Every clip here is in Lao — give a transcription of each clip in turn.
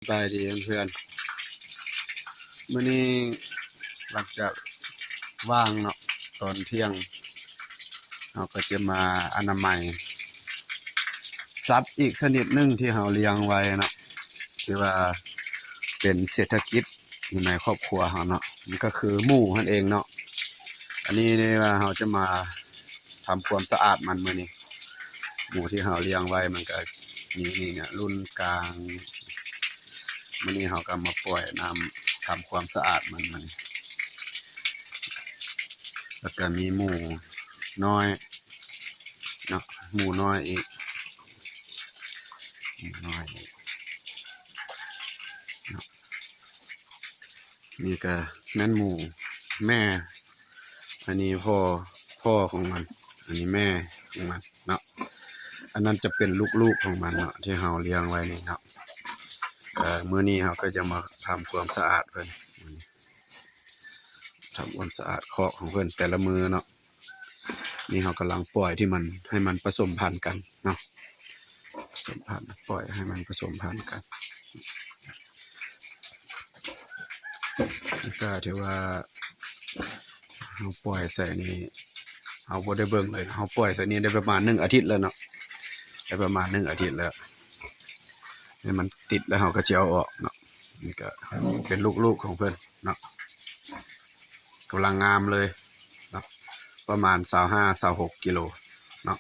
ສະບາຍດີເພື່ອນໆ ມື້ນີ້ຫຼັງຈາກວ່າງເນາະ ຕອນທ່ຽງ ເຮົາກໍຈະມາອະນາໄມສັດອີກຊະນິດໜຶ່ງທີ່ເຮົາລ້ຽງໄວ້ເນາະ ທີ່ວ່າເປັນເສດຖະກິດຢູ່ໃນຄອບຄົວເຮົາເນາະ ມັນກໍຄືໝູຫັ້ນເອງເນາະ. ອັນນີ້ເນາະ ເຮົາຈະມາ ທຳຄວາມສະອາດມັນມື້ນີ້ ໝູທີ່ເຮົາລ້ຽງໄວ້ມັນກໍມີນີ້ນະ ລຸ້ນກາງ ມື້ນີ້ເຮົາກໍມາປ່ອຍນ້ຳ ທຳຄວາມສະອາດມັນມື້ນີ້ ແລ້ວກໍມີໝູນ້ອຍເນາະ ໝູນ້ອຍອີກ ໝູນ້ອຍອີກເນາະ. ນີ້ກໍແມ່ນໝູແມ່ ອັນນີ້ພໍ່ ພໍ່ຂອງມັນ ອັນນີ້ແມ່ຂອງມັນເນາະ ອັນນັ້ນຈະເປັນລູກໆຂອງມັນເນາະ ທີ່ເຮົາລ້ຽງໄວ້ນີ້ເນາະ. ເອີ ມື້ນີ້ເຮົາກໍຈະມາທຳຄວາມສະອາດເພິ່ນ ທຳຄວາມສະອາດຄອກຂອງເພິ່ນແຕ່ລະມື້ເນາະ. ນີ້ເຮົາກຳລັງປ່ອຍທີ່ມັນ ໃຫ້ມັນປະສົມພັນກັນເນາະ ປະສົມພັນ ປ່ອຍໃຫ້ມັນປະສົມພັນກັນ. ນີ້ກໍຖືວ່າເຮົາປ່ອຍໃສ່ນີ້ ເຮົາບໍ່ໄດ້ເບິ່ງເລີຍ ເຮົາປ່ອຍໃສ່ນີ້ໄດ້ປະມານໜຶ່ງອາທິດແລ້ວເນາະ ໄດ້ປະມານໜຶ່ງອາທິດແລ້ວ ໃຫ້ມັນຕິດແລ້ວເຮົາກໍຊິເອົາອອກເນາະ. ນີ້ກໍເປັນລູກໆຂອງເພິ່ນເນາະ ກຳລັງງາມເລີຍເນາະ ປະມານຊາວຫ້າ ຊາວຫົກກິໂລເນາະ.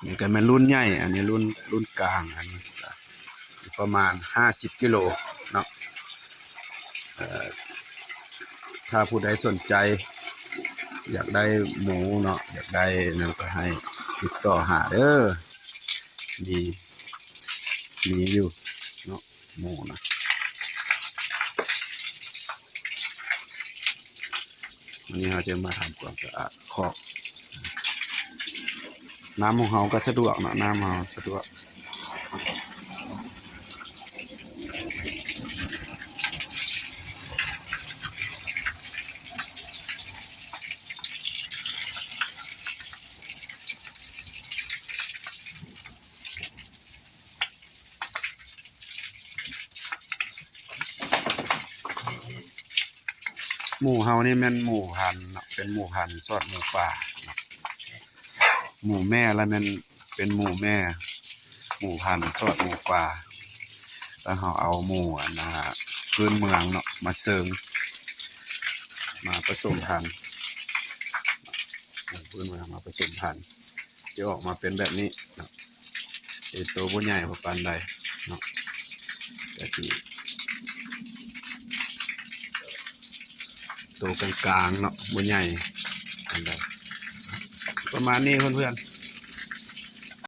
ນີ້ກໍແມ່ນລຸ້ນໃຫຍ່ ອັນນີ້ລຸ້ນ ລຸ້ນກາງ ອັນນີ້ກໍປະມານຫ້າສິບກິໂລເນາະ. ເອີ ຖ້າຜູ້ໃດສົນໃຈ ຢາກໄດ້ໝູເນາະ ຢາກໄດ້ນັ້ນກໍໃຫ້ຕິດຕໍ່ຫາເດີ ມີ ມີຢູ່ເນາະ ໝູນະ. ວັນນີ້ເຮົາຈະມາທຳຄວາມສະອາດຄອກ ນ້ຳຂອງເຮົາກໍສະດວກເນາະ ນ້ຳເຮົາສະດວກ. ໝູເຮົານີ້ແມ່ນໝູພັນເນາະ ເປັນໝູພັນຊອດໝູປ່າເນາະ. ໝູແມ່ລະແມ່ນເປັນໝູແມ່ ໝູພັນຊອດໝູປ່າ ແລ້ວເຮົາເອົາໝູ ອັນນາ ພື້ນເມືອງເນາະ ມາເສີມ ມາປະສົມພັນ ໝູພື້ນເມືອງມາປະສົມພັນ ຈະອອກມາເປັນແບບນີ້ເນາະ. ເປັນໂຕບໍ່ໃຫຍ່ພໍປານໃດເນາະ ກະຊິໂຕກາງໆເນາະ ບໍ່ໃຫຍ່ປານໃດ ປະມານນີ້ເພື່ອນ